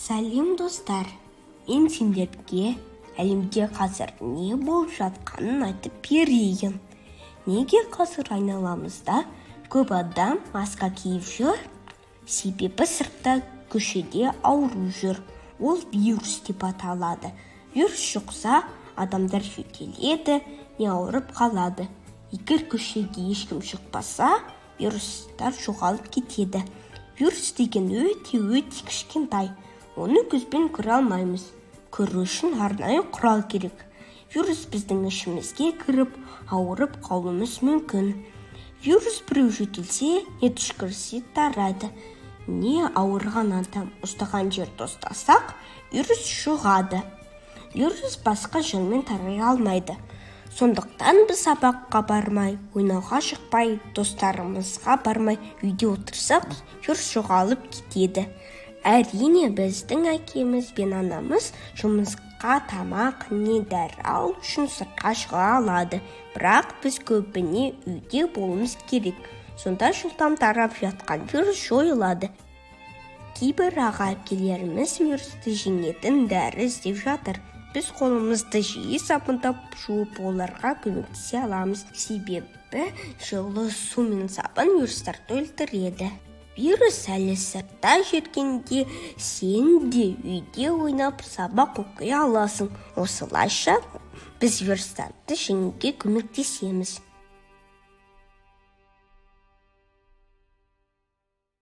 Сәлем, достар! Мен сендерге әлемде қазір не болып жатқанын айтып берейін. Неге қазір айналамызда көп адам маска киіп жүр? Себебі сыртта, көшеде ауру жүр. Ол вирус деп аталады. Вирус жұқса, адамдар жөтеледі не ауырып қалады. Егер көшеге ешкім шықпаса, вирустар жоғалып кетеді. Вирус деген өте өте кішкентай, оны көзбен көре алмаймыз. Көру үшін арнайы құрал керек. Вирус біздің ішімізге кіріп, ауырып қалуымыз мүмкін. Вирус біреу жөтелсе не түшкірсе тарайды. Не ауырған адам ұстаған жерді ұстасақ, вирус жұғады. Вирус басқа жолмен тарай алмайды. Сондықтан біз сабаққа бармай, ойнауға шықпай, достарымызға бармай, үйде отырсақ, вирус жоғалып кетеді. Әрине, біздің әкеміз бен анамыз жұмысқа, тамақ не дәрі алу үшін сыртқа шыға алады. Бірақ біз көбіне үйде болуымыз керек. Сонда жылдам тарап жатқан вирус жойылады. Кейбір аға әпкелеріміз вирусты жеңетін дәрі іздеп жатыр. Біз қолымызды жиі сабындап жуып, оларға көмектесе аламыз. Себебі жылы су мен сабын вирустарды өлтіреді. Вирус әлі сыртта жүргенде, сен де үйде ойнап, сабақ оқи аласың. Осылайша біз вирустарды жеңуге көмектесеміз.